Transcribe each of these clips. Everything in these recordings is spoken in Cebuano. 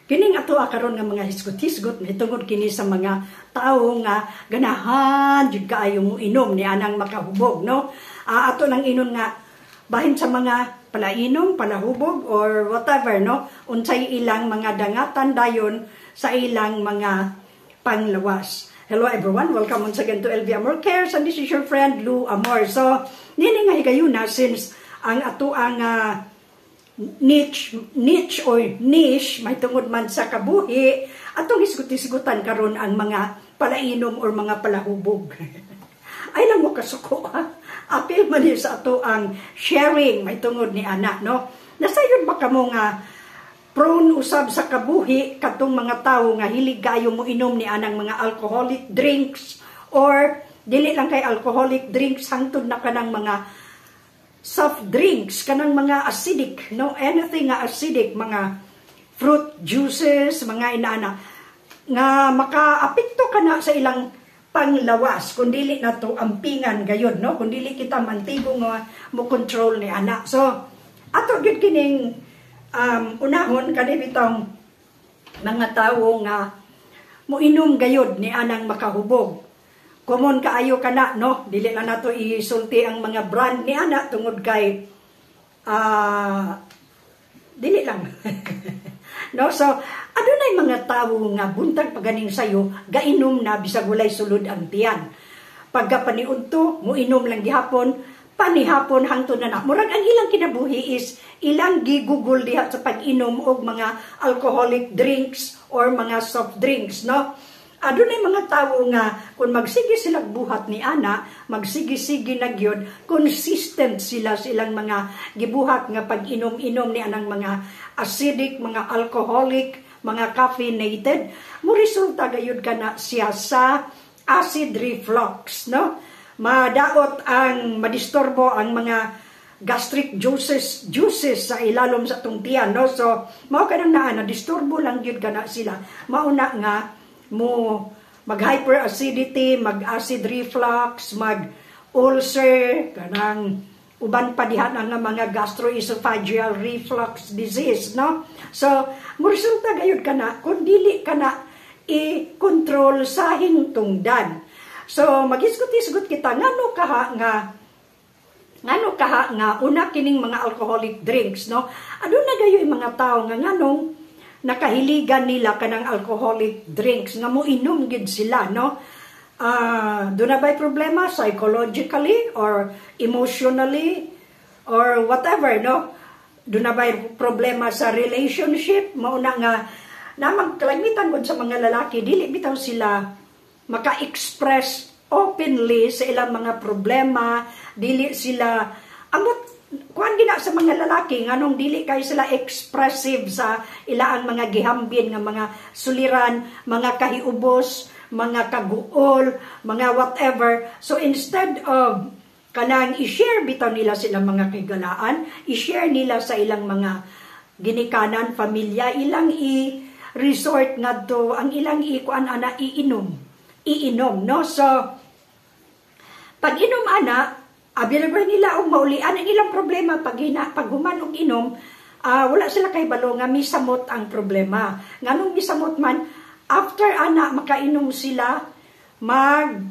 Kining ato karon nga mga hisgot-hisgot mahitungod kini sa mga tawo nga ganahan jud kaayo mo inom ni anang makahubog, no? Ato nang inon nga bahin sa mga palainom, palahubog or whatever, no? Unsay ilang mga dangatan dayon sa ilang mga panglawas. Hello everyone, welcome once again to LV Amor Cares and this is your friend Lou Amor. So, nini nga higayuna, since ang ato ang niche or niche may tungod man sa kabuhi, atong hisgot-hisgutan karon ang mga palainom or mga palahubog. Ay lang mo kasuko ha. Apil man ni sa ato ang sharing may tungod ni ana, no? Nasayon ba kamo nga prone usab sa kabuhi katong mga tawo nga hilig kayo mo inom ni anang mga alcoholic drinks, or dili lang kay alcoholic drinks, hangtod na kanang mga soft drinks, kanang mga acidic, no? Anything nga acidic, mga fruit juices, mga inaana nga makaapekto kana sa ilang panglawas kung dili na to ampingan gayon, no? Kung dili kita mantigo nga mo control ni ana. So ato gyud kining unahon kani bitong mga tawo nga moinom gayod ni anang makahubog. Common kaayo kana, no? Dili na nato isulti ang mga brand ni ana tungod kay dili lang, no? So adunay mga tawo nga buntag pa ganing sayo gainom na bisag walay sulod ang tiyan. Pagka paniudto moinom lang gihapon, panihapon, hangtod na na. Murag ang ilang kinabuhi is ilang gigugol diha sa pag-inom og mga alcoholic drinks or mga soft drinks, no? Adunay mga tawo nga kung magsige sila buhat ni ana, magsige-sige na gyud, consistent sila sa ilang mga gibuhat nga pag-inom-inom ni anang mga acidic, mga alcoholic, mga caffeinated, mo resulta gayud kana siya sa acid reflux, no? Madaot ang madisturbo ang mga gastric juices sa ilalom sa atong tiyan, no? So mao kanang naa na disturbo lang gyud kana sila. Mao na nga mo mag hyperacidity, mag acid reflux, mag ulcer, kanang uban pa diha na nga mga gastroesophageal reflux disease, no? So mo resulta gayud kana kung dili kana i-control sa hintungdan. So magisgot-isgot kita ngano kaha nga una kining mga alcoholic drinks, no? Aduna gayoy mga tawo nga nganong nakahiligan nila kanang alcoholic drinks nga moinom gid sila, no? Duna ba'y problema psychologically or emotionally or whatever, no? Duna ba'y problema sa relationship? Mao na nga namang kalamitan gud sa mga lalaki, dili bitaw sila maka-express openly sa ilang mga problema, dili sila amot kuan gina sa mga lalaki nganong dili kay sila expressive sa ilaang mga gihambin nga mga suliran, mga kahiubos, mga kaguol, mga whatever. So instead of kanang i-share bitaw nila silang mga kahigalaan, i-share nila sa ilang mga ginikanan, pamilya, ilang i-resort ngadto ang ilang i-kuan ana, iinom. Iinom, no? So pag inom ana, available nila og maulian ang ilang problema. Pag hina, pag human og inom, wala sila kay balo nga misamot ang problema. Nganong misamot man? After ana makainom sila, mag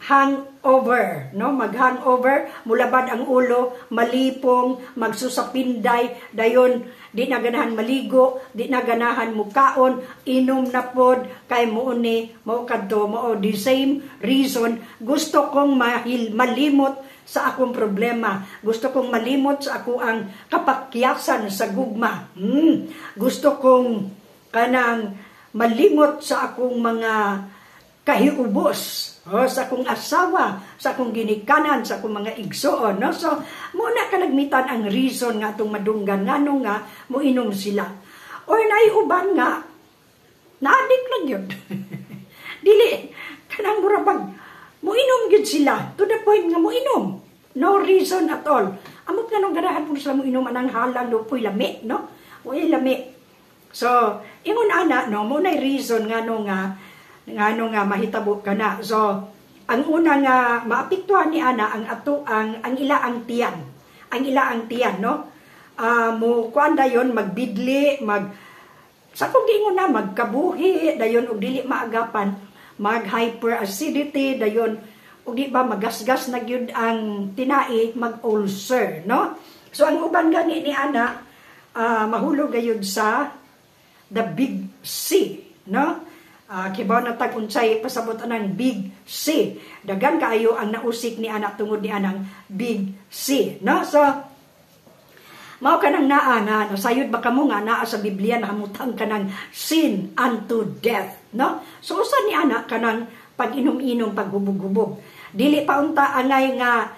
hangover, no? Mag hangover, mulabad ang ulo, malipong, magsusapinday, dayon di na ganahan maligo, di na ganahan mukaon, inom na pod kay muuni mao kadto mao the same reason: gusto kong malimot sa akong problema. Gusto kong malimot sa ako ang kapakyasan sa gugma. Gusto kong kanang malimot sa akong mga kahiubos, oh, sa akong asawa, sa akong ginikanan, sa akong mga igsoon, no? So, mao na kalagmitan ang reason nga atong madunggan ngano nga moinom sila. Or naay uban nga na-addict lang yun. Dili kanang mura bag moinom gyud sila to the point nga moinom. No reason at all. Amot nga nung ganahan po sila moinom anang halang lupoy lami, no? Uy, lami. So, ingon ana, no, mao nay reason ngano nga mahitabo kana. So, ang una nga maapektuhan ni ana ang ato ang ila ang tiyan. Ang ila ang tiyan, no? Mo kuan dayon, magbidli, mag Sa kung giingon na magkabuhi dayon, og dili maagapan, mag hyperacidity dayon, ug di ba magasgas na gyud ang tinai, mag ulcer, no? So ang uban gani ni ana, mahulog gayud sa the big C, no? Kibaw na tag unsay pasabot anang big C. Dagan kaayo ang nausik ni ana tungod ni anang big C, no? So mao kanang naa nga nasayod ba kamo nga naa sa Biblia nahamutang kanang sin unto death, no? So usa ni ana kanang pag-inom-inom, paghubog-hubog. Dili pa unta angay nga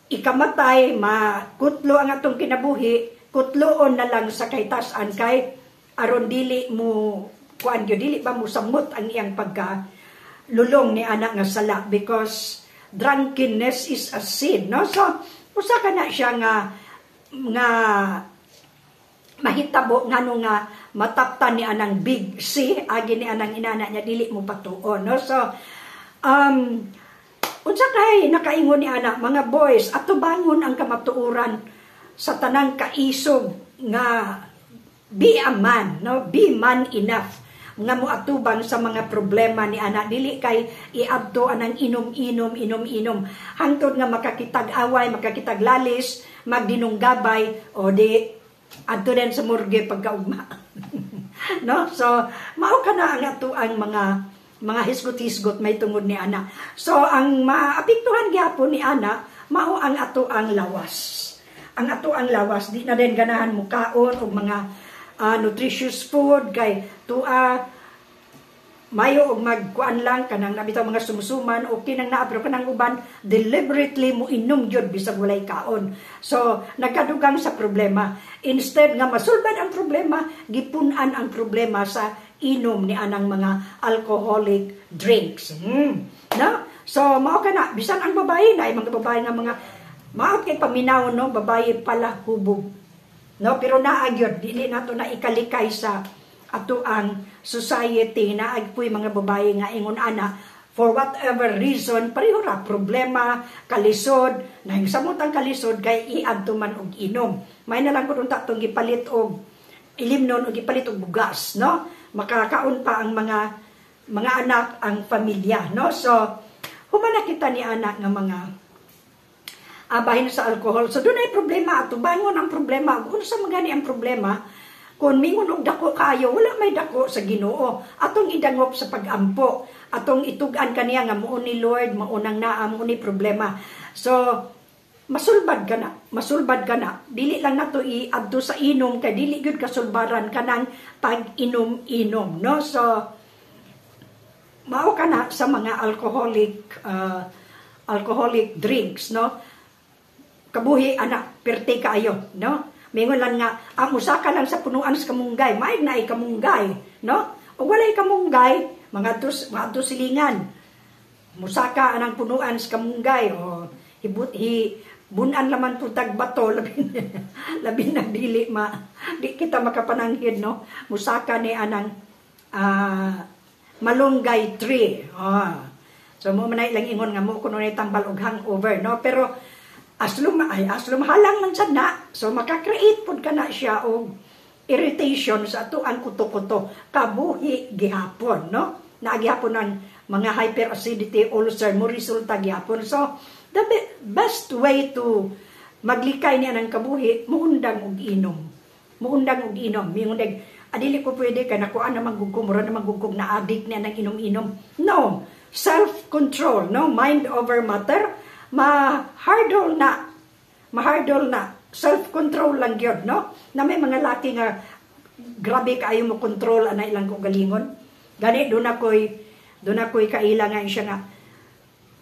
ikamatay, makutlo ang atong kinabuhi, kutloon na lang sa kahitasan kay aron dili mo kuan gyud, dili ba mo samot ang iyang pagka lulong ni anak nga sala, because drunkenness is a sin, no? So usa ka na siya nga nga mahitabo ngano nga mataptan ni anang big C, agi ni anang inana niya, dili mo patuon, no? So unsa kay nakaingon ni ana, mga boys, atubangon ang kamatuoran sa tanang kaisog nga be a man, no? Be man enough nga moatubang sa mga problema ni ana, dili kay iadto anang inom-inom, inom-inom hangtod nga makakitag away, makakitag lalis, magdinunggabay, o di adto din sa morgue pagkaugma, no? So mao kana ang ato ang mga hisgot-hisgot may tungod ni ana. So ang maapektuhan gyapon ni ana mao ang ato ang lawas. Ang ato ang lawas di na din ganahan mukaon og mga nutritious food kay tua mayo og magkuan lang kanang nabitaw mga sumsuman, okay nang naa, pero kanang uban deliberately mo inom gyud bisag walay kaon. So nagkadugang sa problema. Instead nga masulbad ang problema, gipun-an ang problema sa inom ni anang mga alcoholic drinks. No? So mao kana, bisan ang babae na mga babae nga mga maot kay paminaw, no? Babae pala hubog, no? Pero naa gyud, dili nato na ikalikay sa ato ang society na agpuy mga babae nga ingon ana for whatever reason, pareho ra problema, kalisod, nahing samot ang kalisod kay iadto man og inom. May na lang kun unta tong gipalit og ilimnon og gipalit og bugas, no? Makakaon pa ang mga anak, ang pamilya, no? So human na kita ni anak nga mga abahin sa alcohol. So doon ay problema, atubangon ang problema. Unsa man gani ang problema? Kung mingon og dako kaayo, wala may dako sa Ginoo. Atong idangop sa pagampo, atong itug-an kaniya nga mao ni Lord, mao nang naa, mao ni problema. So masulbad ka na, masulbad ka na. Dili lang nato iadto sa inom kay dili gyud kasulbaran kanang pag-inom-inom, no? So mao kana sa mga alcoholic drinks, no? Kabuhi ana perte kaayo, no? Mingon lang nga ang musaka lang sa punuan sa kamunggay, maig na ay kamunggay, no? O walay kamunggay, mga tus silingan. Musaka anang punuan sa kamunggay o hibut hi bunan laman tutag bato, labi labi na dili ma di kita makapananghid, no? Musaka ni anang malunggay tree. Oh. So mo man lang ingon nga mo kuno ni tambal og hangover, no? Pero aslum ay aslum halang man sad na. So maka-create pud kana siya og irritation sa ato ang kuto-kuto, kabuhi gihapon, no? Naagihapon ang mga hyperacidity, ulcer, mo resulta gihapon. So the best way to maglikay niya ng kabuhi, muundang og inom. Muundang og inom. Mingon deg, adili ko pwede kay nakuan naman gud ko, mura naman gud kog na addict niya ng inom-inom. No, self-control, no? Mind over matter, ma-hurdle na. Ma-hurdle na. Self-control lang gyud, no? Na may mga laki nga grabe kaayo mo control ana ilang kaugalingon. Gani doon ako'y kaila nga siya nga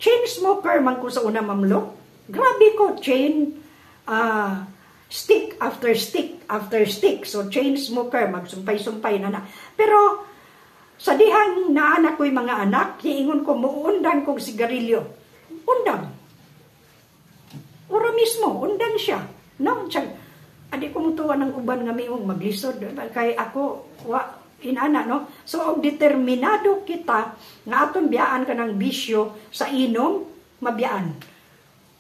chain smoker man ko sa una, mamlo. Grabe ko chain, stick after stick after stick. So chain smoker, magsumpay-sumpay na na. Pero sa dihang naanak ko'y mga anak, hiingon ko muundang kog sigarilyo. Undang. Ora mismo, undang siya. No, tsag, adi ko mutuwa ng uban nga miong maglisod kay ako wa inana, no? So og determinado kita nga aton biyaan kanang bisyo sa inom, mabiyaan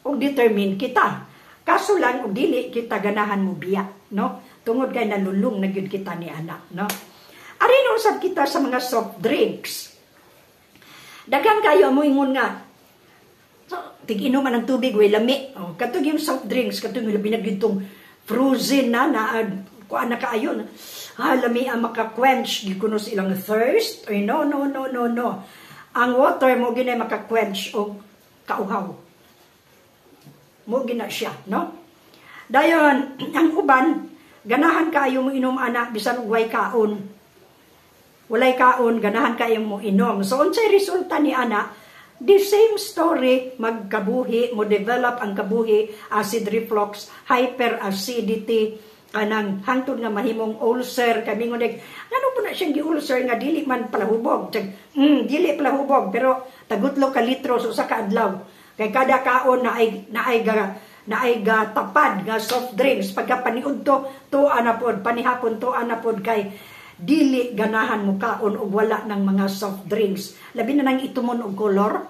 og determine kita. Kaso lang og dili kita ganahan mo biya, no? Tungod kay nalulong na gyud kita ni anak, no? Ari na usab kita sa mga soft drinks. Daghan kayo mo ingon nga, so, tig-inom man ng tubig, way lami. Oh, katong yung soft drinks, katong labi na gitong frozen na, na kuan na kaayo. Ah, lami ang maka-quench di kuno sa ilang thirst. Ay, no, no, no, no, no. Ang water mo ginay maka-quench og kauhaw. Mo gina siya, no? Dayon, ang uban, ganahan kaayo mo inom ana bisan og way kaon. Walay kaon, ganahan kayo mo inom. So, unsay resulta ni ana? The same story, magkabuhi, mo develop ang kabuhi, acid reflux, hyperacidity, kanang hangtod nga mahimong ulcer. Kami ngunit, ngano po na siyang gi-ulcer nga dili man palahubog? Dili palahubog, pero tagutlo ka litro sa usa ka adlaw. Kay kada kaon na ay ga tapad nga soft drinks, pagka paniudto tuwa na pod, panihapon tuwa na pod, kay dili ganahan mo kaon og wala ng mga soft drinks. Labi na nang itumon og color.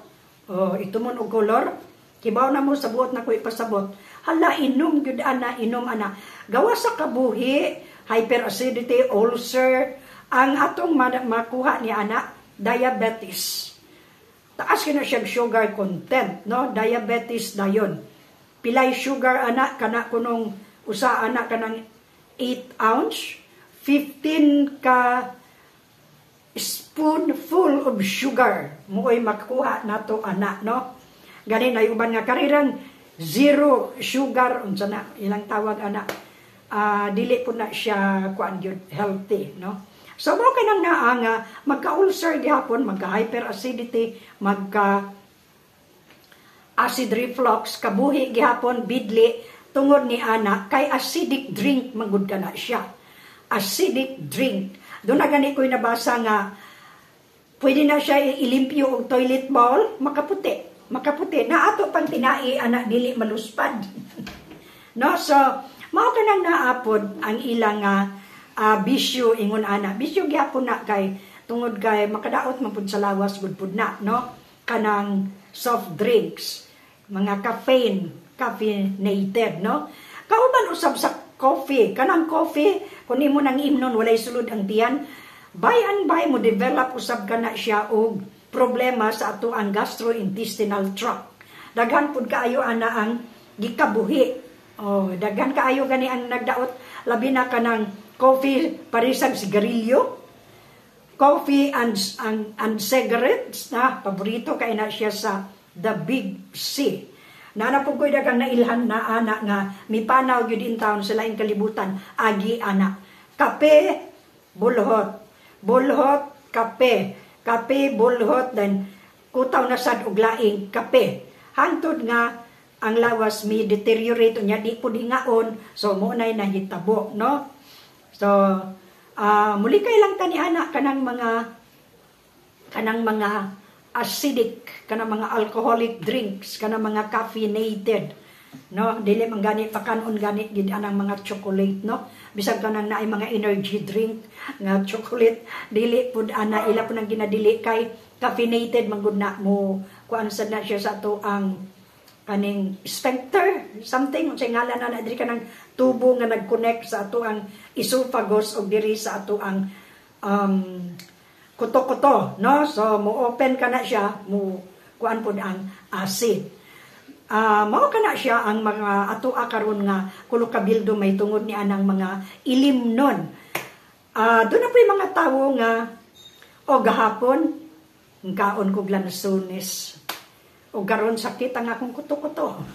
Oh, itumon og color. Kibaw na mo sa buot na ko ipasabot. Hala, inom gyud ana, inom ana. Gawa sa kabuhi, hyperacidity, ulcer, ang atong makuha ni ana, diabetes. Taas kina siya sugar content, no? Diabetes dayon. Pilay sugar ana kana kunong usa ana kanang 8 ounce, 15 ka spoonful of sugar mooy makuha nato ana, no? Gani na uban nga karirang zero sugar, unsa na ilang tawag ana, dili po na siya kuan gyud, healthy, no? So mo kanang naa nga magka-ulcer gihapon, magka-hyperacidity, magka acid reflux, kabuhi gihapon, bidli tungod ni ana kay acidic drink magud kana siya, acidic drink. Doon na gani ko'y nabasa nga pwede na siya ilimpyo og toilet bowl, makaputi. Makaputi. Na ato pang tinai, ana, dili maluspad. No? So, mao kanang naapod ang ilang bisyo ingon ana. Bisyo gyapon na kay tungod kay makadaot man pud sa lawas gud pud na, no? Kanang soft drinks, mga caffeine, caffeinated, no? Kauban usab sa coffee, kanang coffee, kung nimo nang imnon walay sulod ang tiyan, by and by mo develop usab kana siya og problema sa ato ang gastrointestinal tract. Daghan pud kaayo ana ang gikabuhi. Oh, daghan kaayo gani ang nagdaot, labi na kanang coffee parisag sigarilyo. Coffee and cigarettes na paborito kay na siya sa the big C. Nana po ko'y daghang nailhan na ana nga mipanaw gyud in town sa laing kalibutan agi ana. Kape, bulhot. Bulhot, kape. Kape, bulhot, then kutaw na sad og laing kape. Hangtod nga ang lawas mi deteriorate unya di pud hingaon, so mo nay nahitabo, no? So muli kay lang tani ana kanang mga acidic, kanang mga alcoholic drinks, kanang mga caffeinated, no? Dili man gani pakanon gani gid anang mga chocolate, no? Bisag kanang naay mga energy drink nga chocolate, dili pud ana, ila pud ang ginadili kay caffeinated man gud na, mo kuan sad na siya sa ato ang kaning sphincter something, unsay ngalan na na diri, kanang tubo nga nag-connect sa ato ang esophagus og diri sa ato ang kuto-kuto, no? So mo open ka na siya, mo kuan pud ang acid. Mao kana siya ang mga ato karon nga kulo kabildo may tungod ni anang mga ilimnon. Doon na po yung mga tawo nga o gahapon kaon kog lansones. O karon sakit ang akong kuto-kuto.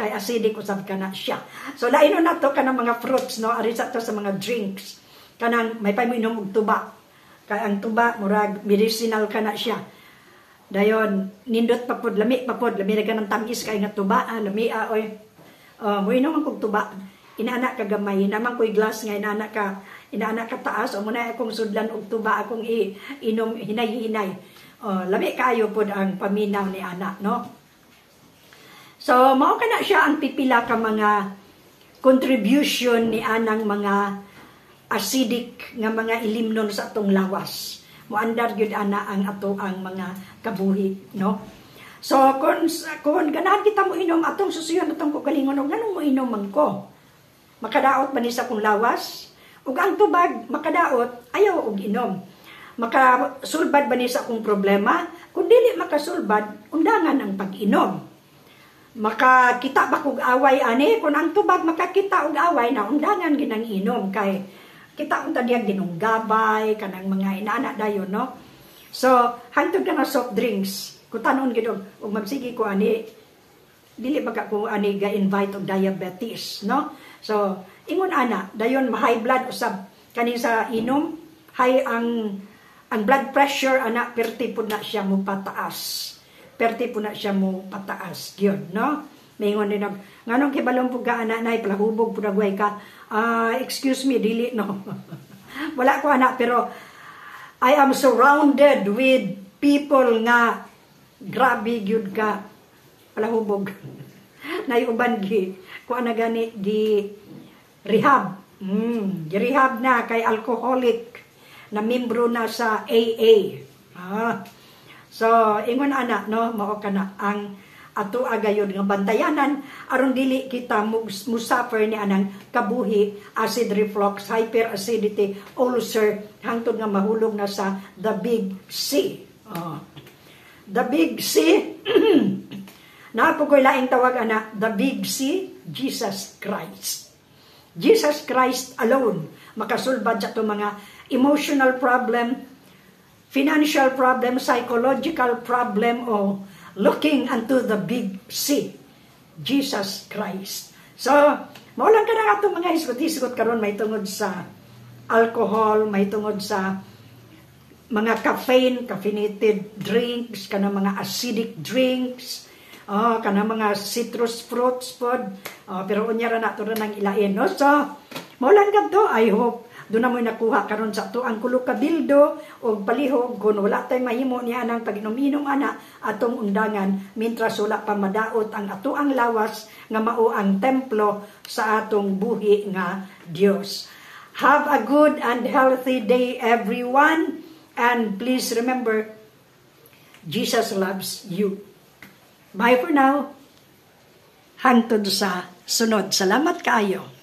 Kay acidic usab kana siya. So lain na to kanang mga fruits, no, ari sa to sa mga drinks. Kanang may pa mo inom og tuba. Kay ang tuba murag medicinal kana siya. Dayon nindot pa pod, lami pa pod, lami na kanang tamis kay nga tuba, ah, lami ah, oy. Mo inom ang kog tuba. Inaana ka gamay, naman ko'y glass nga inaana ka taas, o muna akong sudlan og tuba akong i inom hinay-hinay. Oh, lami kaayo pod ang paminaw ni ana, no? So mao kana siya ang pipila ka mga contribution ni anang mga acidic nga mga ilimnon sa atong lawas. Moandar gyud ana ang ato ang mga kabuhi, no? So kung ganahan kita mo inom, atong susuyon atong kaugalingon og nganong mo inom man ko? Makadaot man ni sa akong lawas? Ug ang tubag makadaot, ayaw og inom. Makasulbad ba ni sa akong problema? Kung dili makasulbad, undangan ang pag-inom. Makakita ba kog away ani? Kung ang tubag makakita og away na, undangan ginang inom kay kita unta diyang ginunggabay kanang mga inana dayon, no? So hangtod ka nga soft drinks, kutanon gid og magsige ko ani, dili ba ka ko ani ga invite og diabetes, no? So ingon ana dayon, high blood usab kani sa inom, high ang blood pressure ana, perti pud na siya mo pataas, perti pud na siya mo pataas gyud, no? Maingon din nganong kibalong pud ka ana, nay palahubog pud agway ka. Excuse me, dili, no? Wala ko ana, pero I am surrounded with people nga grabe gyud ka palahubog. Nay uban gi kuan na gani, gi rehab. Gi rehab na kay alcoholic na, membro na sa AA. Ah. So ingon ana, no, mao kana ang ato agayod nga bantayanan aron dili kita musuffer ni anang kabuhi, acid reflux, hyperacidity, ulcer, hangtod nga mahulog na sa the big C. Oh. The big C, naa po ko'y laing tawag ana, the big C, Jesus Christ. Jesus Christ alone makasulbad sa ato mga emotional problem, financial problem, psychological problem, o looking unto the big C, Jesus Christ. So, mao lang ka na atong mga hisgot-hisgot karon may tungod sa alcohol, may tungod sa mga caffeine, caffeinated drinks, kana mga acidic drinks, oh, kana mga citrus fruits pod. Oh, pero unya ra nato ra nang ilain, no? So, mao lang kadto. I hope duna mo'y nakuha karon sa ato ang kulo kabildo og palihog kung wala tay mahimo niya anang pag-inom-inom ana, atong undangan mintras wala pa madaot ang ato ang lawas nga mao ang templo sa atong buhi nga Dios. Have a good and healthy day, everyone, and please remember, Jesus loves you. Bye for now. Hangtod sa sunod. Salamat kaayo.